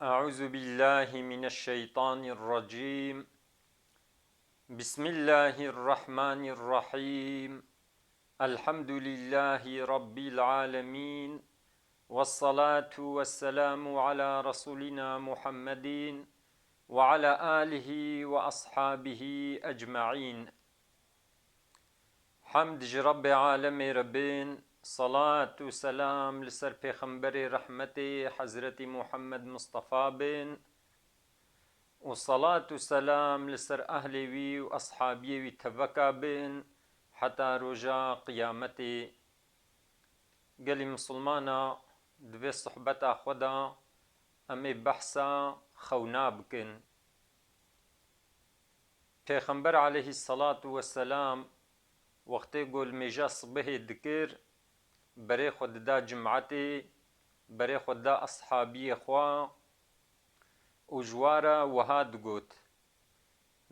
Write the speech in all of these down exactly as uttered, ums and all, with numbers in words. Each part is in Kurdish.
أعوذ بالله من الشيطان الرجيم. بسم الله الرحمن الرحيم. الحمد لله رب العالمين. والصلاة والسلام على رسولنا محمد وعلى آله وأصحابه أجمعين. Hemd ji Rebbê alemê re bên, salat û selam li ser Pêxemberê rehmetê Hezretî Muhammed Mustafa bên û salat û selam li ser ehlê wî û eshabiyê wî teveka bên heta roja qiyametê. Gelî misilmana, di vê sohbeta xwe de em ê behsa xewna bikin. Pêxember aleyhisselatu vesselam wextê ku limêja sibihê dikir, berê xwe dida cimatê, berê xwe dida eshabiyê xwe û ji wa re wiha digot,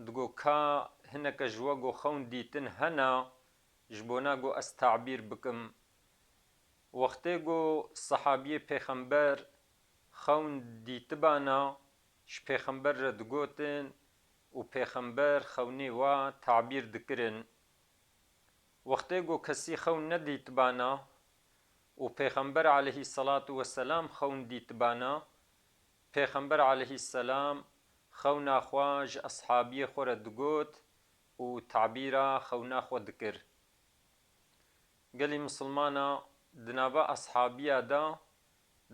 digot, ka hineke ji we ku xewn dîtin hene, ji bona ku ez tabîr bikim. Wextê ku sehabiyê Pêxember xewn dîtibana, ji Pêxember re digotin û Pêxember xewnê wa tabîr dikirin. Wextê ku kesî xewn nedîtibana û Pêxember aleyhisselatu vesselam xewn dîtibana, Pêxember aleyhisselam xewna xwe ji eshabiyê xwe re digot û tabîra xewna xwe dikir. Gelî misilmana, di nava eshabiya de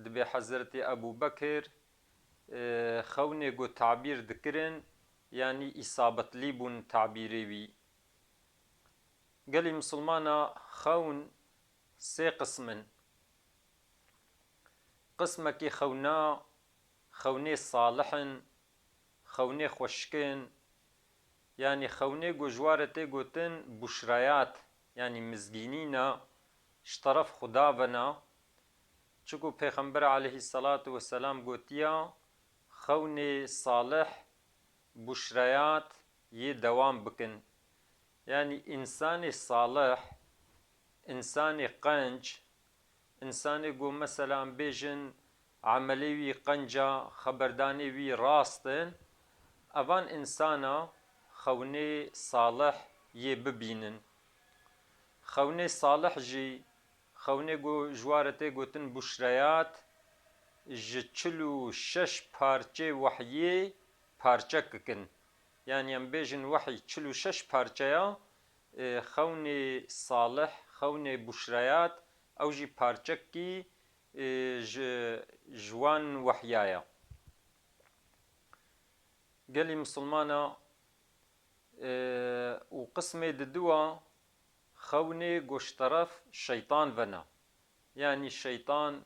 dibê Hezretî Ebû Bekir, e, xewnê ku tabîr dikirin, yanî îsabetlî bûn tabîrê wî. Gelî misilmana, xewn sê qism in. Qismekî xewna, xewnê salih in, xewnê xweşik in, yanî xewnê ku ji wa re tê gotin buşrayat, yanî mizgînîna ji teref Xuda ve ne. Çiku Pêxember aleyhisselatu vesselam gotiya, xewnê salih buşrayat yê dewam bikin. Yanî însanê salih, însanê qenc, însanê ku mesela em bêjin emelê wî qenca, xeberdanê wî rast in, evan însana xewnê salih yê bibînin. Xewnê salih jî, xewnê ku ji wa re tê gotin buşreyat, ji çil û şeş parçê wehyê parçek dikin. Yanî em bêjin wehy çil û şeş parçeya, e, xewnê salih, xewnê buşreyat, ew jî parçekî, e, ji, ji wan wehya ye. Gelî misilmana, e, û qismê diduwa xewnê ku ji teref şeytan ve ne. Yanî şeytan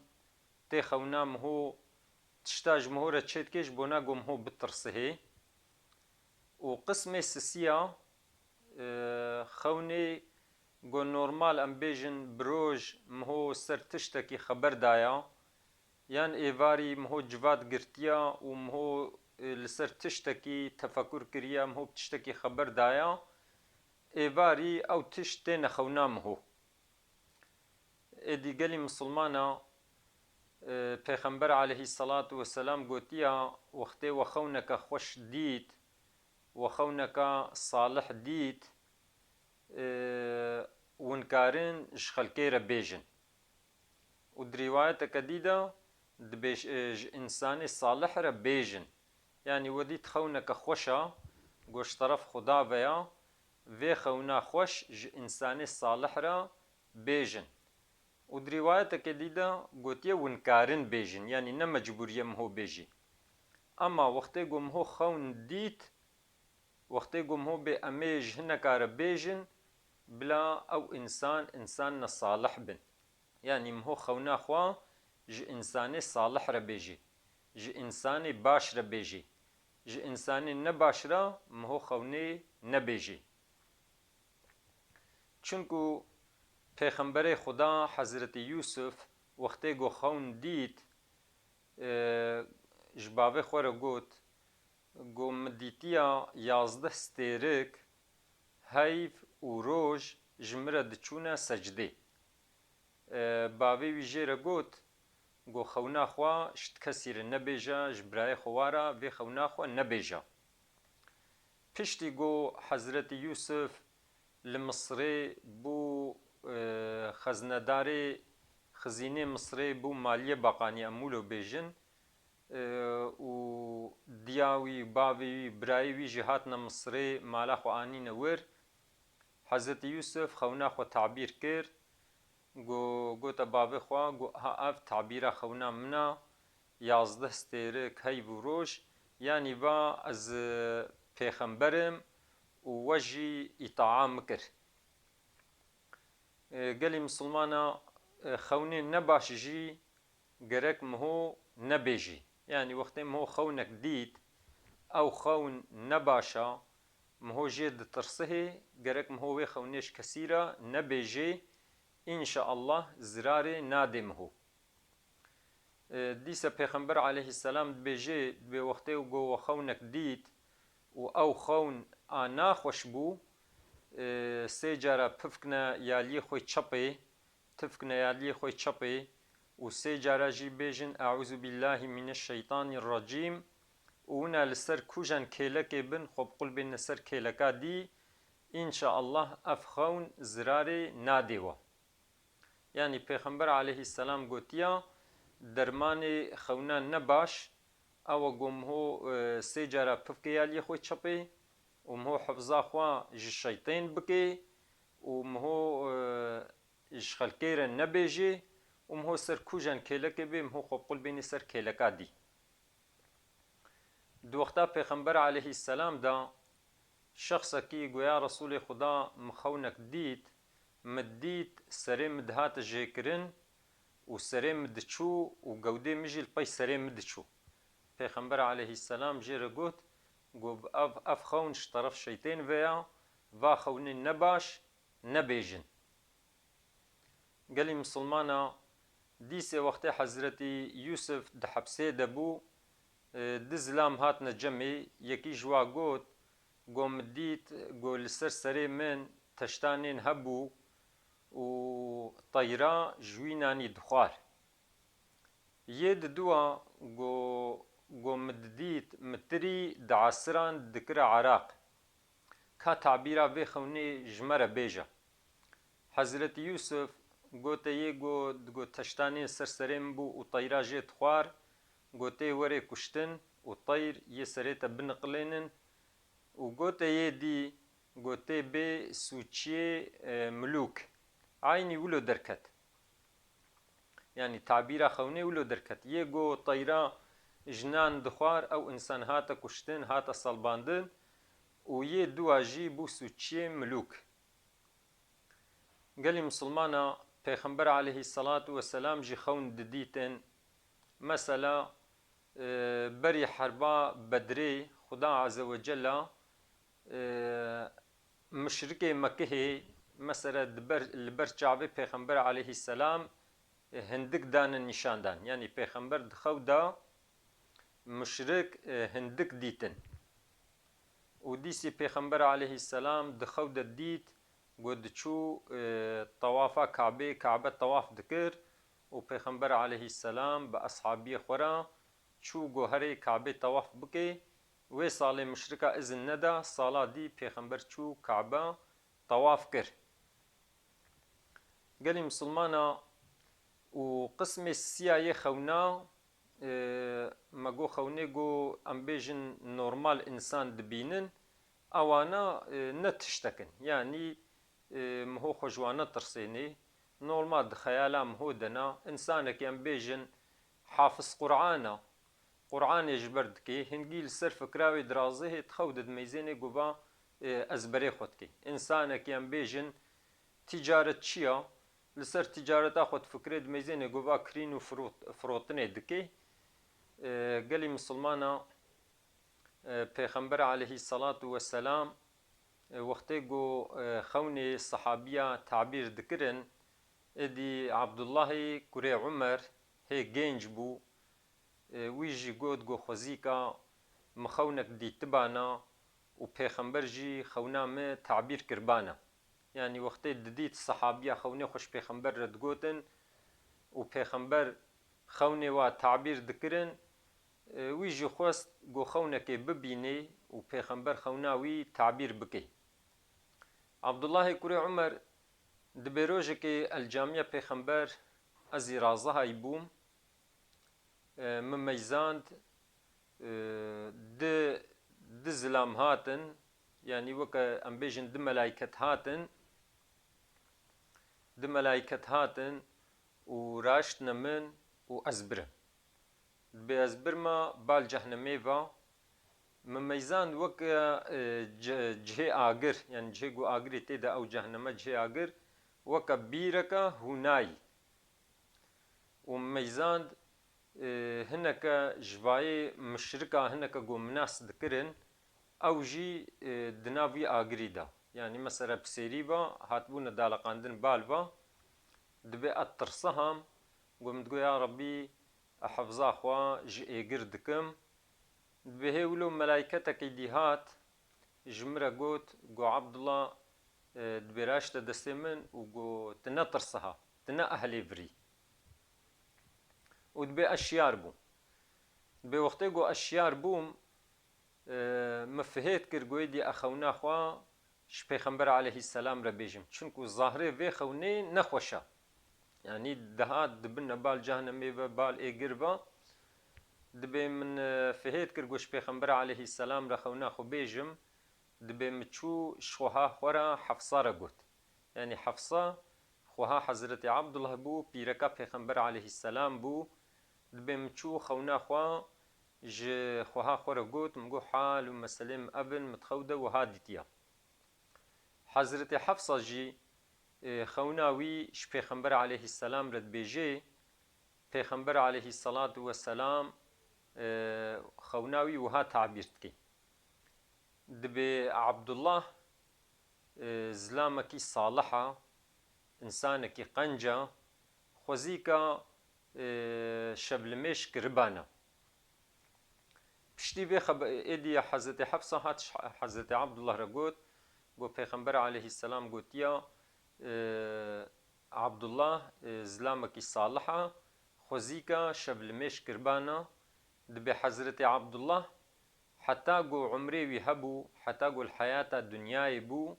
tê xewna miho, tişta ji miho re çêdike ji bona ku miho bitirsihê. Û qismê sisiya, e, xewnê ku normal em bêjin bi roj miho ser tiştekî xeber daya, yan êvarî miho civat girtiya û miho, e, li ser tiştekî tefekur kiriya, miho bi tiştekî xeber daya, êvarî ew tişt têne xewna miho. Êdî gelî misilmana, e, Pêxember aleyhisselatu vesselam gotiya, wextê we xewneke xweş dît, we xewneke salih dît, e, hûn karin ji xelkê re bêjin. Û di rîwayeteke dî de dibêj-, e, ji însanê salih re bêjin. Yanî we dît xewneke xweş a, ku ji teref Xuda ve ya, vê xewna xweş ji însanê salih re bêjin. Û di rîwayetekê dî de gotiye, hûn karin bêjin, yanî ne mecbûr ye miho bêjî. Ema wextê ku miho xewn dît, wextê ku miho bê em ê ji hineka re bêjin, bila ew însan, însan ne salih bin. Yanî miho xewna xwe ji însanê salih re bêjî, ji însanê baş re bêjî, ji însanê nebaş re miho xewnê nebêjî. Çunku Pêxemberê Xuda Hezretî Yûsif wextê ku xewn dît, e, ji bavê xwe re got, got, min dîtiya yazdeh stêrik, heyv û roj ji min re diçûne secdê. E, bavê wî jê re got, Go xewna xwe ji kesî re nebêje, ji birayê xwe wa re vê xewna xwe nebêje. Piştî go Hezretî Yûsif li Misirê bû, e, xeznedarê xizînê Misirê bû, maliyê baqanî em wilo bêjin, e, û diya wî, bavê wî, birayê wî jî hatine Misirê, mala xwe anîne wir. Hezretî Yûsif xewna xwe tabîr kir. Go, gote bavê xwe, go, ha, ev tabîra xewna min a, yazdeh stêrik heyv û roj, yanî va ez, e, pêxember im û we jî îtaa min kir. E, gelî misilmana, e, xewnê nebaş jî gerek miho nebêjî. Yanî wextê miho xewnek dît, ew xewn nebaş a, miho jê ditirsihê, gerek miho wê xewnê ji kesî re nebêjê, înşaallah zirarê nadê miho. E, dîse Pêxember aleyhisselam dibêjê, dibê wextê go we xewnek dît û ew xewn a naxweş bû, e, sê cara pifkine yaliyê xwe çepê, tifkine yaliyê xwe çepê û sê cara jî bêjin, "Eûzubîllahî mîneşşeytanîrrecîm", û wina li ser kujen kêlekê bin, xwe bi qul bêne ser kêleka dî, înşaallah ev xewn zirarê nadê we. Yanî Pêxember aleyhisselam gotiya, dermanê xewna nebaş, ew e go miho, e, sê cara pifkê yaliyê xwe çepê û miho hifza xwe ji şeytên bikê û miho, e, ji xelkê re nebêjê û miho ser kujen kêlekê bê, miho xwe bi qul bênî ser kêleka dî. Di wexta Pêxember aleyhisselam de şexsekî go, "Ya Resûlê Xuda, min xewnek dît, min dît serê min dihate jêkirin û serê min diçû û gewdê min jî li pey serê min diçû." Pêxember aleyhisselam jê re got, go, "Ev, ev xewn ji teref şeytên ve ya, va xewnê nebaş nebêjin." Gelî misilmana, dîsê wextê Hezretî Yûsif di hepsê de bû, e, du zilam hatine cemê, yekî ji wa got, go, "Min dît, go, li ser serê min teştanên hebû û teyra ji wî nanî dixwar." Yê diduwa go, go, "Min didît, min tirî diasiran dikire eraq. Ka tabîra vê xewnê ji me re bêje." Hezretî Yûsif gote yê go, digo, "Teştanê ser serê min bû û teyra jê dixwar, gotê, 'Werê kuştin û teyr yê serê te biniqilênin.'" Û gote yê dî, gotê, "Bê sûçiyê, e, milûk." Eynî wilo derket. Yanî tabîra xewnê wilo derket. Yê go teyra jinan dixwar, ew însan hate kuştin, hate selbandin û yê dua jî bû sûçiyê milûk. Gelî misilmana, Pêxember aleyhisselatu vesselam jî xewn didîtin. Mesela, e, berî herba Bedrê, Xuda Azze ve Cella, e, muşrikê Mekihê, mesela, di ber, li ber çavê Pêxember aleyhisselam, e, hindik dane nîşan dan. Yanî Pêxember di xew de muşrik, e, hindik dîtin. Û dîsî Pêxember aleyhisselam di xew de dît, go diçû, e, tewafa Kabê, Kabe tewaf dikir û Pêxember aleyhisselam bi eshabiyê xwe re çû go herê Kabê tewaf bike. Wê salê muşrika izin neda, sala dî Pêxember çû Kabe tewaf kir. Gelî misilmana û qismê siya yê xewna, e, me go xewnê go em bêjin normal însan dibînin, ewana, e, ne tiştek in. Yanî, e, miho xwe ji wan netirsênê. Normal di xeyala miho de ne. Însanekî em bêjin hafiz Qur'an e, Qur'anê ji ber dikê, hingî li ser fikra wê dirazê hê di xew de dimeyzênê go va, e, ez berê xwe dikê. Însanekî em bêjin tîcaret çi ya? Li ser tîcareta xwe difikirê, dimeyzênê go va kirîn û firot-, firotinê dikê. E, gelî misilmana, e, Pêxember aleyhisselatu vesselam, e, wextê go, e, xewnê sehabiya tabîr dikirin, êdî Abdullahê kurê Umer hê gênc bû, e, wî jî got, go xwezîka min xewnek dîtibana û Pêxember jî xewna min tabîr kiribana. Yanî wextê didît sehabiya xewnê xwe ji Pêxember re digotin û Pêxember xewnê wa tabîr dikirin, e, wî jî xwest ku xewnekê bibînê û Pêxember xewna wî tabîr bike. Abdullahê kurê Umer dibê rojekê el camiya Pêxember ez î razihayî bûm, e, min meyzand, e, di, di zilam hatin, yanî weke em bêjin di melayket hatin, di melayket hatin û raştine min û ez birim. Dibê ez birma bal cehnemê va, min meyzand weke, e, ce-, cihê agir, yanî cihê ku agirê tê de ew cehneme cihê agir, weke bîreke hûnayî. Û meyzand, e, hineke ji vayê mişrika hineke ku min nas dikirin, ew jî, e, di nav wî agirî de. Yanî mesela bi sêrî ve hatibûne daleqandin bal ve, dibê ez tirsiham, ku min digot, ya Rebbî, ez hifza xwe ji êgir dikim. Dibê hê wilo melayketekî dî hat, ji min re got, got, Abdullah, e, dibê raşte destê min û got, tu netirsiha, tu ne ehlê virî. Û dibê ez şiyar bûm. Dibê wextê got ez şiyar bûm, e, min fihêt kir, got êdî ez xewna xwe ji Pêxember aleyhisselam re bêjim. Çunku zahrê vê xewnê nexweş e. Yanî dihat dibine bal cehnemê ve, bal êgir ve. Dibê min, e, fihêt kir, got ji Pêxember aleyhisselam re xewna xwe bêjim. Dibê min çû ji xweha xwe re Hefsa re got. Yanî Hefsa xweha Hezretî Abdullah bû, pîreka Pêxember aleyhisselam bû. Dibê min çû xewna xwe ji xweha xwe re got, min got, hal û meselê min ev in, min di xew de wiha dîtiya. Hezretê Hefsa jî, e, xewna wî ji Pêxember aleyhisselam re dibêjê, Pêxember aleyhisselatu vesselam, e, xewna wî wiha tabîr dike. Dibê Abdullah, e, zilamekî salih a, însanekî qenc a, xwezîka, e, şevlimêj kiribana. Piştî vê xebe-, êdî Hezretê Hefsa hat ji Hezretê Abdullah re got, got, Pêxember aleyhisselam gotiya, e, Abdullah, e, zilamekî salih a, xwezîka şevlimêj kiribana. Dibê Hezretê Abdullah heta ku umrê wî hebû, heta ku li heyata dinyayê bû,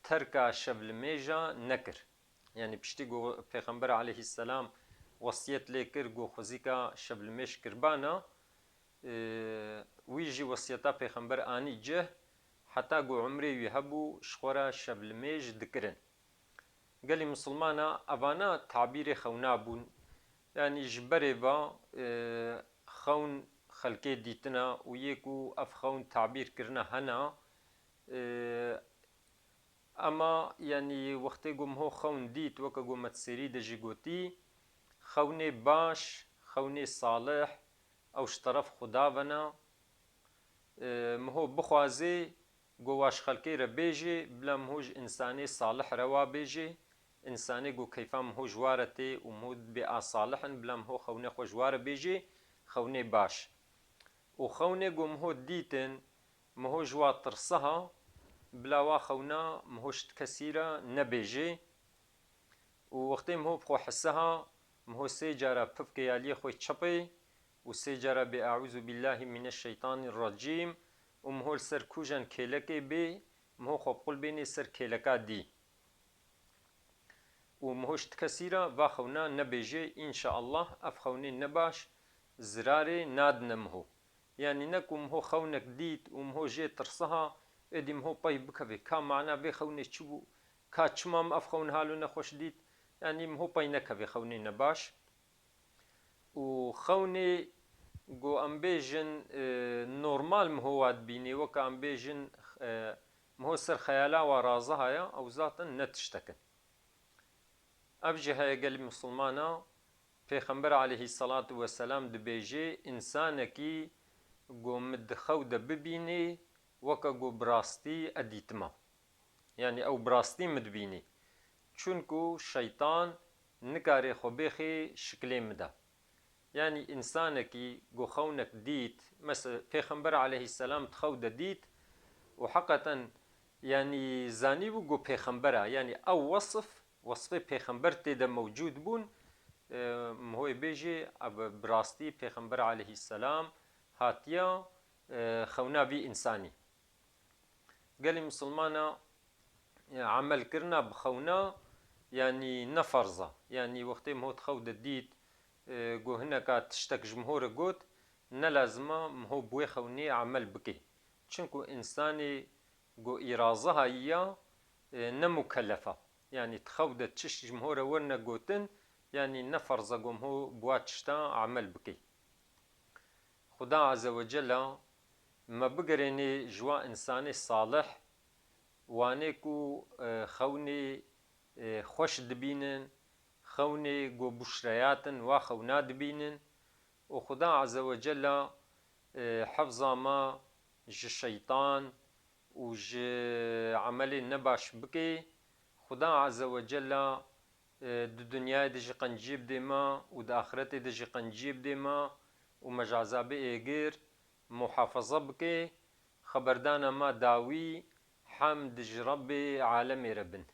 terka şevlimêja nekir. Yanî piştî ku Pêxember aleyhisselam wesiyet lê kir, ku xwezîka şevlimêj kiribana, e, wî jî wesiyeta Pêxember anî cih, heta ku umrê wî hebû, ji xwe re şevlimêj dikirin. Gelî misilmana, evana tabîrê xewna bûn. Yanî ji berê ve, e, xewn xelkê dîtina û yê ku ev xewn tabîr kirina hena, e, Ema, yanî, wextê ku miho xewn dît, weke ku me di sêrî de jî gotî, xewnê baş, xewnê salih, ew ji teref Xuda ve ne. E, miho bixwazê, ku wa ji xelkê re bêjê, bila miho ji însanê salih re wa bêjê, însanê ku keyfa miho ji wa re tê û miho dibê a salih in, bila miho xewnê xwe ji wa re bêjê, xewnê baş. Û xewnê ku miho dîtin, miho ji wa tirsiha, bila wa xewna miho ji ti kesî re nebêjê. Û wextê miho bi xwe hisiha, miho sê cara pivkê ya liyê xwe çepê û sê cara bê Eûzubîllahî mîneşşeytanîrrecîm û miho li ser kujen kêlekê bê, miho xwe bi qul bênê ser kêleka dî. Û miho ji ti kesî re va xewna nebêjê, înşaallah ev xewnê nebaş zirarê nadine miho. Yanî ne ku miho xewnek dît û miho jê tirsiha, êdî miho pey bikevê, ka mana vê xewnê çi bû, ka çima min ev xewn halo nexweş dît, yanî miho pey nekevê xewnê nebaş. Û xewnê ku em bêjin, e, normal miho wa dibînê, weke em bêjin, e, miho ser xeyala wa raziha ya, ew zaten ne tiştek in. Ev jî heye gelî misilmana, Pêxember aleyhisselatu vesselam dibêjê, însanekî ku min di xew de bibînê, weke ku bi rastî e dîtima. Yanî ew bi rastî min dibînî. Çunku şeytan nikarê xwe bêxê şiklê min de. Yanî însanekî ku xewnek dît, mesela Pêxember aleyhisselam di xew de dît û heqeten, yanî, zanîbû ku pêxember e. Yanî ew wesf, wesfê pêxember tê de mewcûd bûn, e, mihoyê bêjê, ev bi rastî Pêxember aleyhisselam hatiya, e, xewna vî însanî. Gelî misilmana, e, emel kirina bi xewna, yanî ne ferz e. Yanî wextê miho di xew de dît, e, ku hineka tiştek ji miho re got, ne lazim e miho bi wê xewnê emel bike. Çinku însanê ku îraze hayiya, e, ne mukellef e. Yanî di xew de tişt ji miho re werine gotin, yanî ne ferz e ku miho bi wa tişta emel bike. Xuda Azze ve Celle me bigerênê ji wa însanê salih, wanê ku, e, xewnê, e, xweş dibînin, xewnê ku bûşreyat in, wa xewna dibînin û Xuda Azze ve Celle, e, hifza me ji şeytan û ji emelên nebaş bike. Xuda Azze ve Celle, e, di dinyayê de jî qenciyê bidê me û di axiretê de jî qenciyê bidê me û me ji ezabê êgir muhafaza bike. Xeberdana me dawî, hemd ji Rebbê alemê re bin.